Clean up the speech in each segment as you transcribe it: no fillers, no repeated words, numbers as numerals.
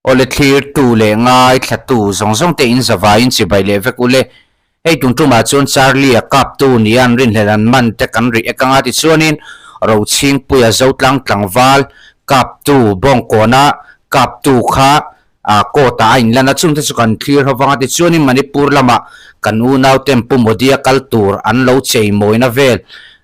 Awle thlirtu leh ngaithlatu zawng zawng te in zavaiin chibai leh vek ule. Hei tun tumah chuan Charlie-a kaptu nia an rinhlelh an man te kan rih ek anga tichuanin Rochhingpuia Zotlang tlangval kaptu Bawngkawna kaptu kha court ah a inlan a, chungte chu kan thlir ho vang a tichuanin Manipur lamah kan unauten Pu Modi-a kal tur an lo cheimawina vel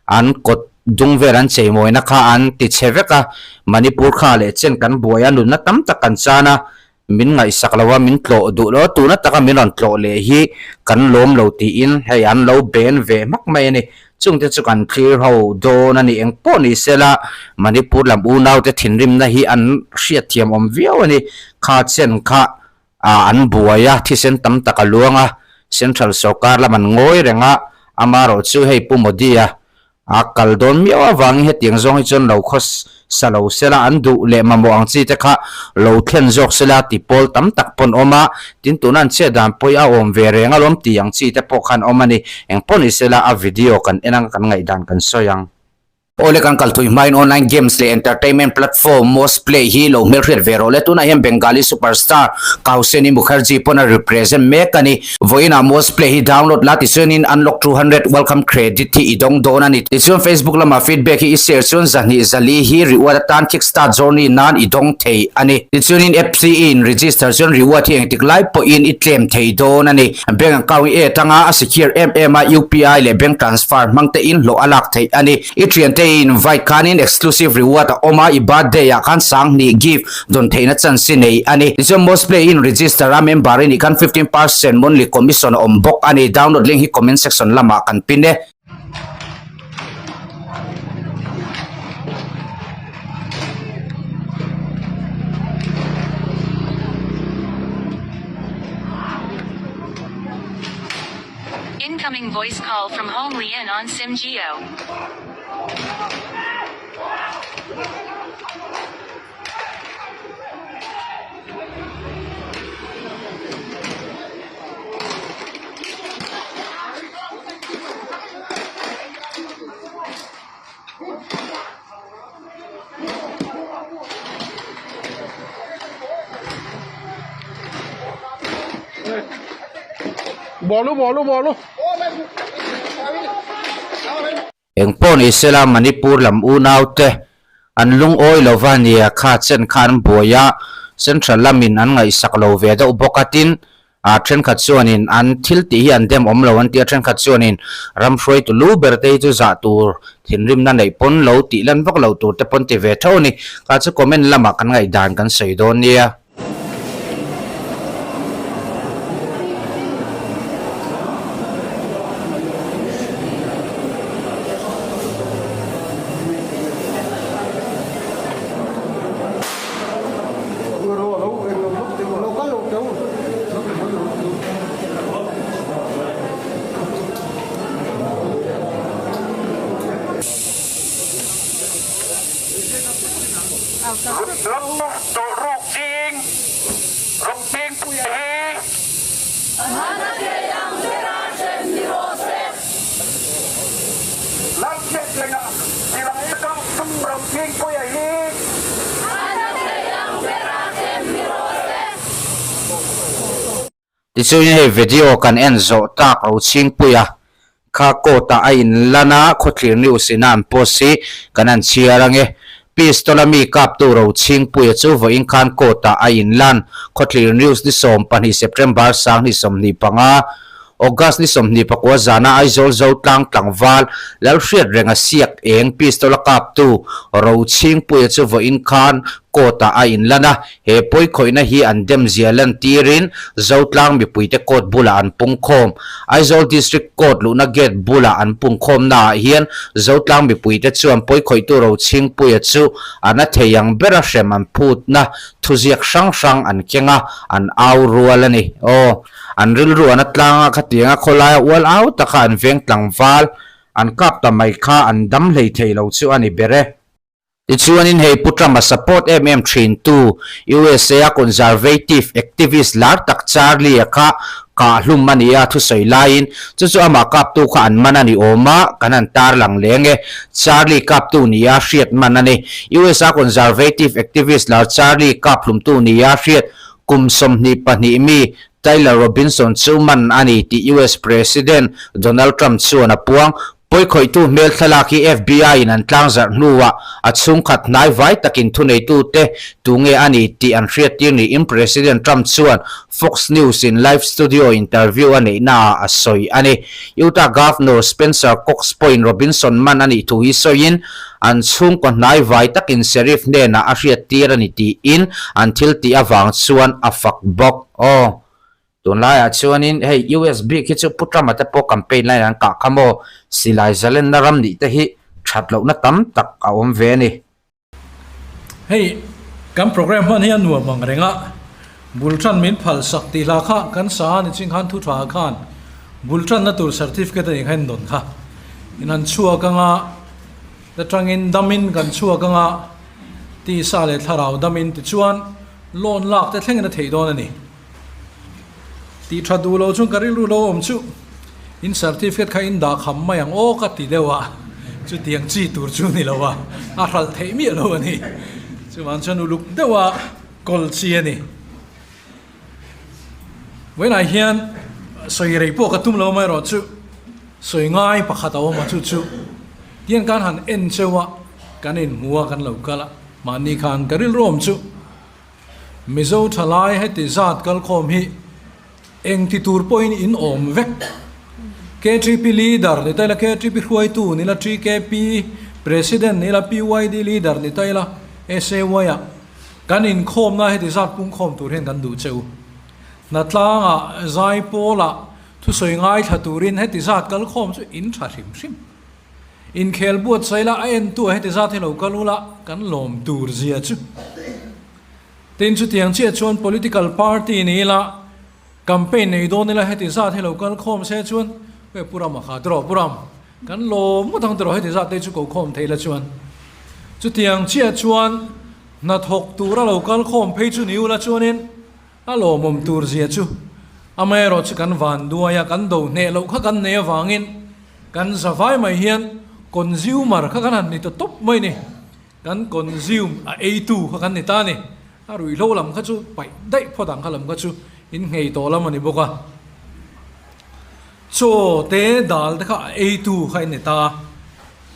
an kawt Dung vel an cheimawina kha an ti chhe vek a, Manipur kha leh chen kan buai a, nunna tam tak kan chan a, min ngaihsak lo a, min tlawh duh lo a, tuna taka min rawn tlawh leh hi kan lawm lo tiin hei an lo ben ve hmak mai a ni. Chungte chu kan thlir ho dawn a ni. Eng pawh ni sela Manipur lam unaute thinrimna hi an hriatthiam awm viau a ni. Kha chen kha an buai a, thisen tam tak a luang a, Central sawrkar lam an ngawi reng a, amaherawh chu hei Pu Modi-a A kal dawn miau avangin hetiang zawng hi chuan lo khaw sa lo sela, an duh leh mamawh ang chi te kha lo thlen zawk sela ti pawl tam tak pawn awm a, tin tuna an chhiat dan pawh hi a awm ve reng alawm tih ang chi te pawh khan awm a ni. Eng pawh ni sela a video kan en ang kan ngaihdan kan sawi ang. Awle kan kal thui hmain online games leh entertainment platform Most Play hi lo hmelhriat ve rawh le. Tunah hian Bengali superstar Kauseni Mukherjee pawn a represent mek a ni. Vawiinah Most Play hi download la tichuanin Unlock 200 Welcome Credit hi i dawng dawn a ni. Tichuan Facebook lamah feedback hi i share chuan zahnih zali hi reward atan Kickstart Journey nan i dawng thei a ni. Tichuanin app hi i in register chuan reward hi engtik lai pawhin i claim thei dawn a ni. Bank account i add anga a secure em em a, UPI leh bank transfer hmang te in hlawh a lak theih a ni. I thiante i invite khanin exclusive reward a awm a, i birthday ah khan sanghnih gift dawn theihna chance i nei a ni. Tichuan Mostplay in register a member i nih khan 15% monthly commission a awm bawk a ni. Download link hi comment section lamah kan pin e. Incoming voice call from Home Lian on Sim Geo. Bolo bolo bolo. Engpawh ni sela Manipur lam unaute an lungawi lova nia kha chen kha an buai a, Central lamin an ngaihsak lo ve deuh bawk a tin a thenkhat chuanin an thil tih hi an dem awm lo an ti a, thenkhat chuanin ram hruaitu lu ber te hi chu zah tur thinrimna neih pawn lo tih lan vak lo tur te pawn ti ve tho a ni. Kha chu comment lamah kan ngaihdan kan sawi dawn nia. Tawlhruk ching Rawngpengpuia hi Lalhriatrenga Silai Kangtum Rawngpengpuia hi Tichuan hei video kan en zawh tak Rochhingpuia kha court ah a in lan a, khawthlir news in a an post hi kan han chhiar ange. Pistol a mi kaptu Rochhingpuia chu vawiin khan court ah a in lan. Khawthlir news ni 12 September 2025, August ni 24 zana Aizawl Zotlang tlangval Lalhriatrenga siak eng pistol a kaptu Rochhingpuia chu vawiin khan court ah a in lan a, He pawikhawihna hi an demzia lantirin Zotlang mipuite court bulah an pungkhawm. Aizawl District Court luhna gate bulah an pungkhawmnaah hian Zotlang mipuite chuan pawikhawihtu Rochhingpuia chu a na thei ang bera hrem an phutna thuziak hrang hrang an keng a, an au rual a ni. Aw, an rilru an a tlang a, khatianga khawlaia ual au taka an veng tlangval an kap ta mai kha an dam hlei thei lo chu a ni ber e. Tichuanin hei Pu Trump-a support em em thintu USA-a conservative activist lar tak Charlie-a kha kah hlum a ni a, thusawi laiin chu chu amah kaptu kha an man a ni awm a, kan han tarlang leng e. Charlie kaptu nia hriat man a ni. USA conservative activist lar Charlie kap hlumtu nia hriat. Kum 22 mi Tyler Robinson chu man a ni tih US President Donald Trump chuan a puang. Pawikhawihtu hmel thlalak hi FBI in an tlangzarh hnuah a chhungkhat hnai vai takin thuneitute tunge a ni tih an hriattir niin President Trump chuan Fox News in live studio interview a neihnaah a sawi a ni. Utah Governor Spencer Cox pawhin Robinson man a nih thu hi sawiin an chhungkaw hnai vai takin Sheriff hnenah a hriattir a ni tiin an thil tih avang chuan a fak bawk. Aw. Tunlaiah chuanin hei US bik hi chu Pu Trump-a te pawh campaign laiin an kah kha maw? Silai zalenna ram nih te hi that lohna tam tak a awm ve a ni. Hei kan program hman hi a nuam ang reng a, bul tan min phal sak tih hla kha kan sa a ni ching khan thu tha khan bul tanna tur certificate a nih kha in dawn kha. In han chhuak anga ta tangin damin kan chhuak anga tisa leh thlarau damin tichuan loan lak te thlengin a theih dawn a ni. Tih tha duh lo chuan ka rilru lo awm chu in certificate kha in dah kham mai ang aw ka ti deuh a, chutiang chi tur chu ni lo a, a hralh theih miah lo a ni. Chuvang chuan uluk deuh a kawl chi a ni. Vawiinah hian sawi rei pawh ka tum lo amaherawh chu sawi ngai pakhat a awm a, chu chu tiang kan han en cheu a, kan inhmu a, kan lo kal a, mahni khan ka rilru awm chu. Mizo thalai heti zat kalkhawm hi eng ti tur pawhin in awm vek. KTP leader ni ta ila, KTP hruaitu ni ila, TKP president ni ila, PYD leader ni ta ila, SAY ah kan inkhawmna heti zat pungkhawm tur hian kan duh che u. Hnatlangah, Zaipawlah thusawi ngaithla turin heti zat kalkhawm chu in tha hrim hrim. Inkhel buatsaih la a entu a heti zat hi lo kal ula kan lawm tur zia chu. Tin chutiang chiah chuan political party ni ila campaign nei dawn ila heti zat hi lo kal khawm se chuan e Pu Rama kha tiraw Pu Ram kan lawm ngawt ang tiraw heti zat te chu ko khawm thei la chuan chutiang chiah chuan hnathawk tura lo kal khawm phei chu ni ula chuanin A lawmawm tur zia chu amaherawh chu kan van duai a, kan do hneh loh kha kan nei avangin kan zavai mai hian consumer kha kan han ni ta tawp mai ni. Kan consume a eitu kha kan ni ta a ni. A ruihhlo lam kha chu paih daih phawt ang kha lam kha chu in nghei tawh lam a ni bawk a. Chaw te dal te kha a eitu kha in ni ta a.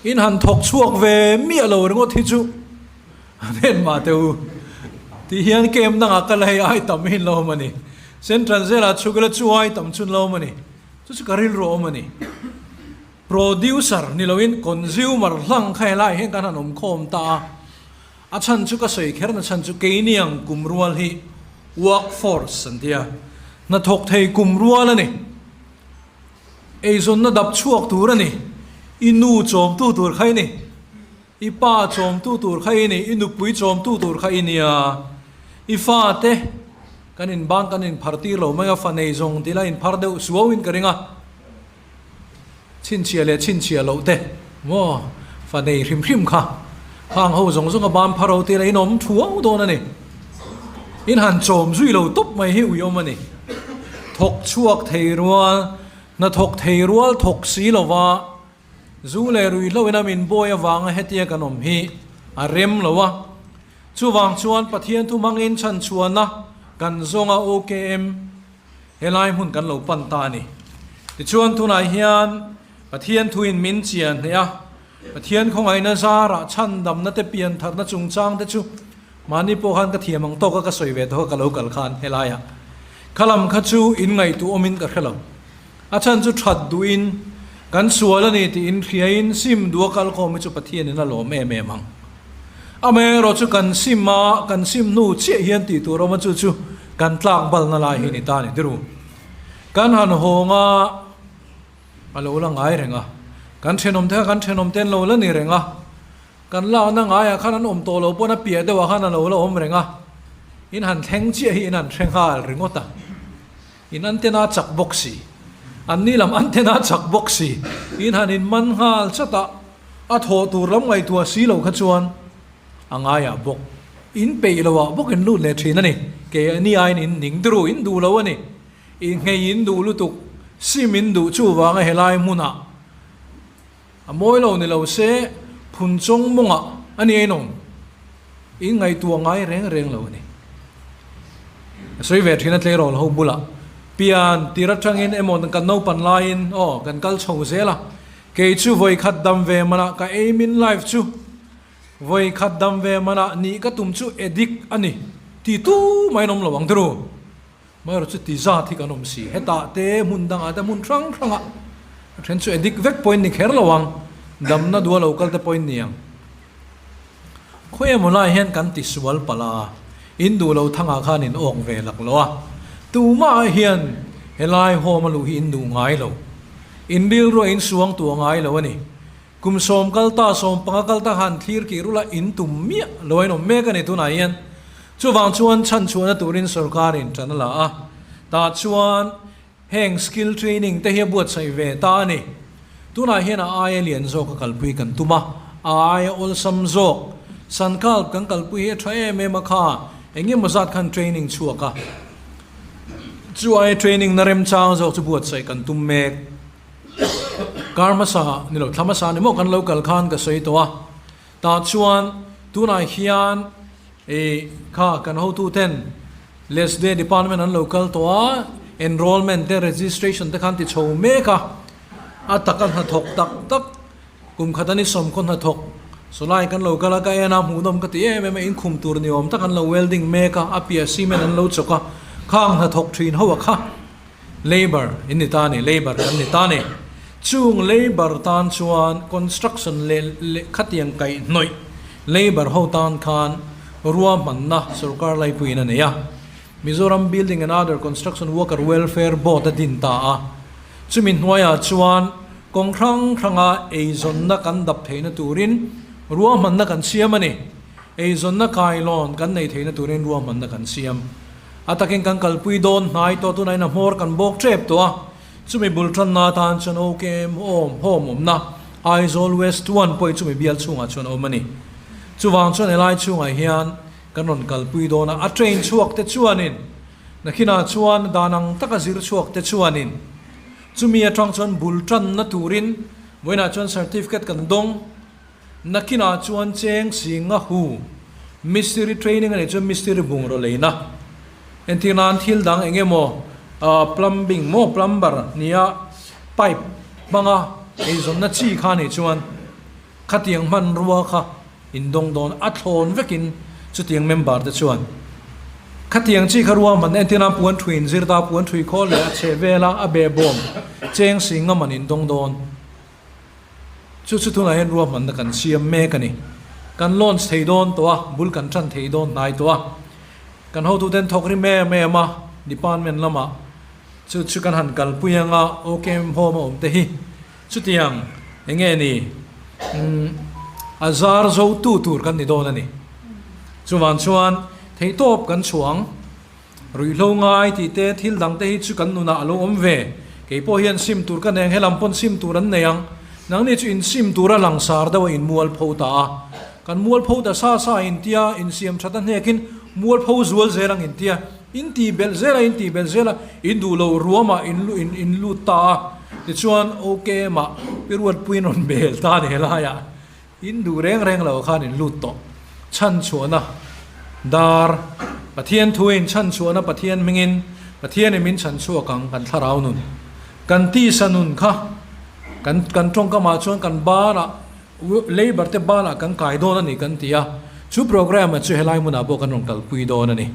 In han thawk chhuak ve miah lo ringawt hi chu. Amen mah teh u. Tih hian camp dangah kal hei ai tam hi lo awm a ni. Central Jail-ah chhuk ila chu ai tam chun lo awm a ni. Chu chu ka rilru a awm a ni. Producer ni loin consumer hlang kha helaiah hian kan han awm khawm ta a. A chhan chu ka sawi kher na chhan chu keiniang kum rual hi work force an ti a. Hnathawk thei kum rual a ni. Eizawnna dap chhuak tur a ni. I nu chawmtu tur kha i ni. I pa chawmtu tur kha i ni, i nupui chawmtu tur kha i nia. I fate kan inban kan inphar tir lo mai a, fa nei zawng tih la inphar deuh suau in ka ring a. Chhinchhiah leh chhinchhiah loh te maw fa nei hrim hrim kha khang ho zawng zawng a ban phar ho tih la in awm thuau dawn a ni. In han chawm zui lo tawp mai hi ui awm a ni. Thawk chhuak thei rual, hnathawk thei rual thawk si lova Zu leh ruihhlo ina min bawi avanga hetia kan awm hi a rem lo a, chuvang chuan Pathian thu hmangin chhanchhuahna kan zawnga OKM helai hmun kan lo pan ta a ni. Tichuan tunah hian Pathian thuin min chian hneh a, Pathian khawngaihna zarah chhandamna te piantharna chungchang te chu mahni pawh khan ka thiam ang tawka ka sawi ve tawh a ka lo kal khan helaiah kha lam kha chu inngaihtuah awmin ka hre lo. A chhan chu that duhin kan sual a ni tiin hriain sim duh a kalkhawm hi chu Pathianin a lawm em em ang. Amaherawh chu kan sim a, kan sim hnu chiah hian tih tur awm a chu chu kan tlak balna lai hi ni ta ni tiru. Kan han hawng a, a lo la ngai reng a, kan thenawm te kha kan thenawm te an lo la ni reng a, kan lakna ngaiah khan an awm tawh lo pawn a piah deuhah khan a lo la awm reng a, in han thleng chiah hi in han hre nghal ringawt a. In antenna chak bawk si. An ni lam antenna chak bawk si. In han in man nghal chat a, a thawh tur lam ngaihtuah si lo kha chuan a ngaiah bawk. In peih lo ah bawk in lut leh thin a ni. Kei a ni aiin in ning dru in duh lo a ni. I nghei in duh lutuk, sim in duh chuvanga helai hmunah a mawi lo ni lo se phun chawng mawngah a ni a inawm. In ngaihtuah ngai reng reng lo a ni. Ka sawi ve thin a tleirawl ho bulah pian tir atangin emaw kan naupan laiin aw kan kal chho zel a, kei chu vawi khat dam ve manah ka aim in life chu vawi khat dam ve manah nih ka tum chu addict a ni ti tu mai an awm lo ang turu. Amaherawh chu ti zat hi kan awm si. Hetah te hmun dangah te hmun hrang hrangah a then chu addict vek pawhin ni kher lo ang, damna duha lo kal te pawhin ni ang. Khawi emaw lai hian kan ti sual palh a, in duh lo thangah khan in awk ve lak lo a, tumah hian helai home a luh hi in duh ngai lo, in rilruah in suang tuah ngai lo a ni. Kum sawm kal ta, sawm panga kal ta khan thlir kih rula in tum miah lo a inawm mek a ni tunah hian. Chuvang chuan chhanchhuahna turin sorkarin tan a la a, tah chuan heng skill training te hi a buatsaih ve ta a ni. Tunah hian a aia lian zawk a kalpui kan tum a, a aia awlsam zawk Sankalp kan kalpui hi a tha em em a kha, eng emaw zat khan training chhuak a, chu aia training na remchang zawk chu buatsaih kan tum mek. Kar hmasa ni lo, thla hmasa ni maw kan lo kal khan ka sawi tawh a, tah chuan tunah hian ih kha kan hotu ten Lesde department an lo kal tawh a, enrollment te registration te khan ti chho mek a, a taka hnathawk tak tak kum khat a ni sawmkhaw hnathawk sawlai kan lo kal a, ka en a hmuhnawm ka ti em em a, inkhum tur ni awm tak an lo welding mek a, a piah cement an lo chawk a, khang hnathawk thin ho a kha. Labour in ni ta a ni, labour kan ni ta a ni. Chung labour tan chuan construction leh lehkhatiang kaihhnawih labour ho tan khan ruahmanna sorkar laipuiin a nei a. Mizoram Building and Other Construction Worker Welfare Board a din ta a. Chumi hnuaiah chuan kawng hrang hranga eizawnna kan dap theihna turin ruahmanna kan siam a ni. Eizawnna kailawn kan nei theihna turin ruahmanna kan siam. A takin kan kalpui dawn hnai tawh tunah in a hmawr kan bawk tep tawh a, chumi bul tanna atan chuan OKM awm home awmna Aizawl West One pawh hi chumi bial chhungah chuan a awm a ni. Chuvang chuan helai chhungah hian kan rawn kalpui dawn a, a train chhuak te chuanin nakhinah chuan dan ang taka zir chhuak te chuanin chumi atang chuan bul tanna turin vawiinah chuan certificate kan dawng. Nakinah chuan cheng singa hu mistiri training a nih chuan mistiri bungraw leina entir nan thil dang eng emaw plumbing maw plumber nia pipe hmanga eizawnna chi kha nih chuan khatiang hmanrua kha indawng dawn a thlawn vekin chutiang member te chuan khatiang chi kha ruahman entir nan puan thui inzir ta puan thui khawl leh a chheh vela a behbawm cheng singa man indawng dawn. Chu chu tunah hian ruahmanna kan siam mek a ni. Kan launch thei dawn tawh a, bul kan tan thei dawn hnai tawh a. Kan hotuten thawk rim em em a, department lamah chu chu kan han kalpui anga OKM home a awm te hi chutiang eng nge ni umm a zar zo tu tur kan ni dawn a ni. Chuvang chuan theihtawp kan chhuang. Ruihhlo ngai tih te thil dang te hi chu kan nunah a lo awm ve. Kei pawh hian sim tur ka nei ang, helam pawn sim tur an nei ang. Nangni chu in sim tura langsar deuh a in mualpho ta a. Kan mualpho ta sa sa in tia, insiam that a hnekin mualpho zual zel ang in tia, in tih belh zel a, in tih belh zel a, in duh lo ruamah in lu in in lut ta a. Tichuan OK mah pi Ruatpuiin rawn bel ta a ni helaiah. In duh reng reng lo khan in lut tawh. Chhanchhuahna dar Pathian thuin chhanchhuahna Pathian hmingin Pathianin min chhanchhuak ang kan thlarau nun kan tisa nun kha kan kan tawngkamah chuan kan banah labour te banah kan kai dawn a ni kan ti a, chu programme chu helai hmunah pawh kan rawn kalpui dawn a ni.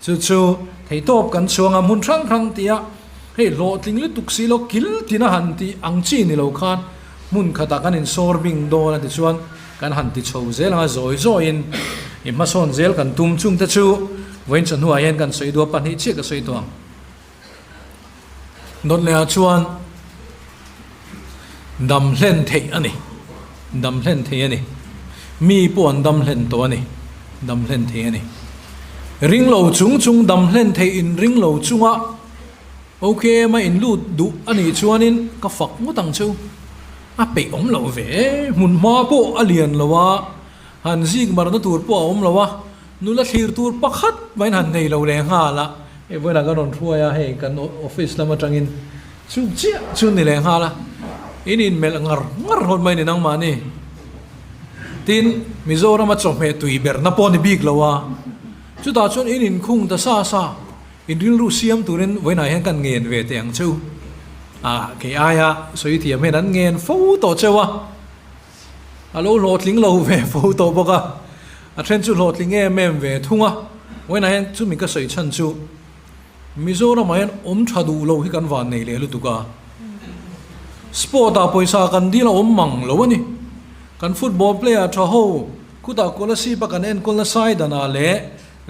Chu chu theihtawp kan chhuang a, hmun hrang hrang tia hei hlawhtling lutuk si lo kil tina han tih ang chi ni lo khan hmun khatah kan insawr bing dawn a tichuan kan han ti chho zel ang a, zawi zawiin i hmasawn zel kan tum chungte chu vawiin chawhnuah hian kan sawi duh a, pahnih chiah ka sawi tawh ang. Dawt lehah chuan dam hlen theih a ni, dam hlen theih a ni. Mi pawh an dam hlen tawh a ni, dam hlen theih a ni. Ring lo chung chung dam hlen theih in ring lo chunga OKM a in lut duh a nih chuanin ka fak ngawt ang cheu. A peih awm loh ve e, hmun hma pawh a lian lo a, han zik marna tur pawh a awm lo a. Nula thlir tur pakhat maiin han nei lo leh nghal a, hei vawiinah kan rawn hruai a, hei kan office lam atangin chu chiah chu ni leh nghal a, in inmelh ngar ngar hlawt mai ni nangmahni. Tin, Mizorama chawhmeh tui berna pawh ni bik lo a, chutah chuan in inkhung ta sa sa. In rilru siam turin vawiinah hian kan ngen ve teh ang che u. Ah, kei aia sawi thiam hian an ngen fo tawh cheu a, a lo hlawhtling lo ve fo tawh bawk a, a then chu hlawhtling em em ve thung a. Vawiinah hian chumi ka sawi chhan chu Mizoramah hian awm tha duh lo hi kan van nei leh lutuk a. Sport ah pawisa kan dil a awm mang lo a ni. Kan football player tha ho khutah Kolasib a kan enkawlna Saidanah leh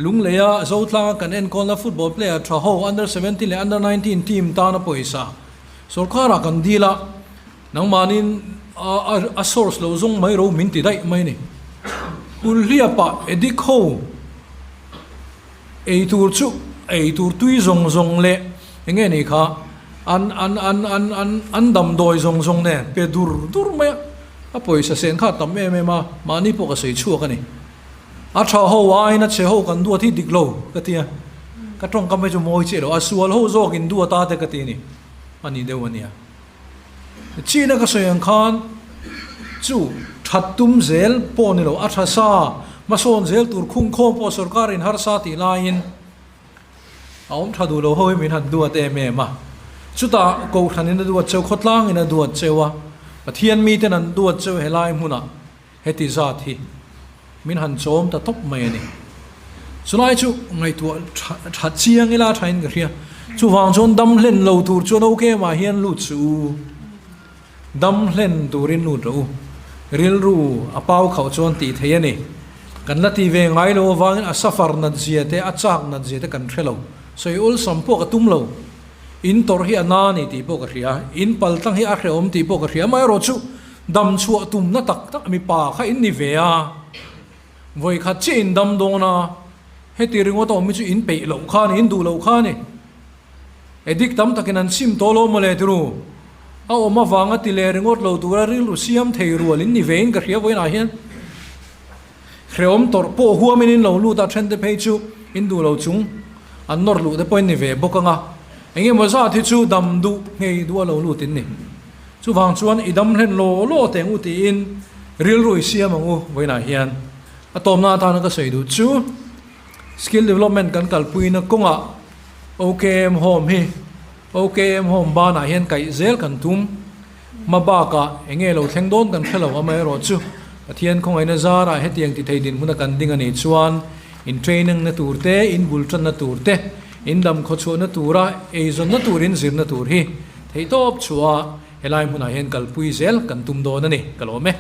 Lungleia Zotlanga kan enkawlna football player tha ho under 17 leh under 19 team tana pawisa sorkarah kan dil a, nangmahnin a source lo zawng mai ro min ti daih mai a ni. Kulhliapa addict ho ei tur chu ei tur tui zawng zawng leh eng nge ni kha an an an an an an damdawi zawng zawng nen pe dur dur mai a, a pawisa sen kha a tam em em a, mahni pawh ka sawi chhuak a ni. A tha ho aiin a chhe ho kan duat hi dik lo ka ti a, ka tawngkam hi chu mawi chiah lo, a sual ho zawk in duat a te ka ti a ni, a ni deuh a nia. China ka sawi ang khan chu that tum zel pawh ni lo, a tha sa hmasawn zel tur khungkhawm pawh sorkar in harsa tih laiin a awm tha duh lo ho hi min han duat em em a, chutah Kohhran in a duat cheu, khawtlang in a duat cheu a, Pathian miten an duat cheu helai hmunah. Heti zat hi min han chawm ta tawp mai a ni. Chulai chu ngaihtuah tha chiang ila thain ka hria. Chuvang chuan dam hlen lo tur chuan ok mah hian lut suh u. Dam hlen turin lut rawh u. Rilru a pau khauh chuan tih theih a ni. Kan la ti ve ngai lo avangin a safar nat zia te a chak nat zia te kan hre lo. Sawi awlsam pawh ka tum lo. In tawrh hi a na ni tih pawh ka hria. In paltlang hi a hrehawm tih pawh ka hria. Amaherawhchu Dam chhuah tumna tak tak mipa kha in ni ve a, vawi khat chiah in dam dawn a, heti ringawt a awm hi chu in peih loh kha a ni, in duh loh kha a ni. Addict tam takin an sim tawh lo mawle tiru, a awm avanga ti leh ringawt lo tura rilru siam thei rual in ni ve in ka hria vawiinah hian hrehawm tawrh pawh huamin in lo lut a, then te phei chu in duh lo chung an nawr luh te pawh in ni ve bawk ang a, engemaw zat hi chu dam duh ngei duh a lo lut in ni. Chuvang chuan i dam hlen law law teh ang u tiin rilru i siam ang u vawiinah hian. A tawmna atana ka sawi duh chu skill development kan kalpuina kawngah OKM Home hi OKM Home banah hian kaih zel kan tum. Hma bakah eng nge lo thleng dawn kan hre lo amaherawh chu Pathian khawngaihna zarah hetiang ti thei dinhmuna kan ding a nih chuan in training na tur te, in bul tanna tur te, in dam khawchhuahna tura eizawnna tur in zirna tur hi Theihtawp chhuah helai hmunah hian kalpui zel kan tum dawn a ni, ka lawm e.